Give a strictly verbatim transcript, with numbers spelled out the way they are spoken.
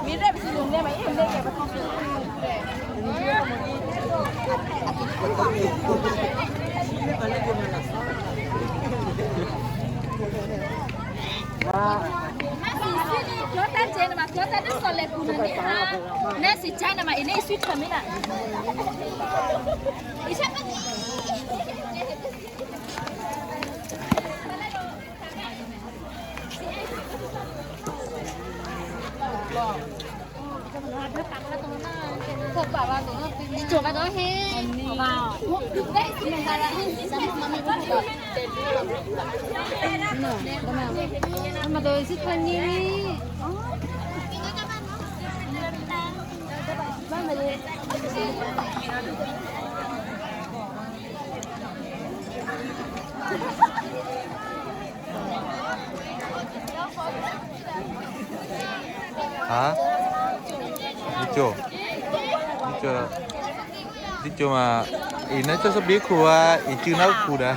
Nè̤ si China ma, China dố thòlèkhu nuô ní ha. Nè̤ si China ma, e nè̤ iswí htwǒmína. Ha? Dǐ꤮ co. Dǐ꤮ co. Dǐ꤮ co ma, e nè̤ cò́ thòbǐthèhǒ a, e cû̌ ná ǔkhu dǎ.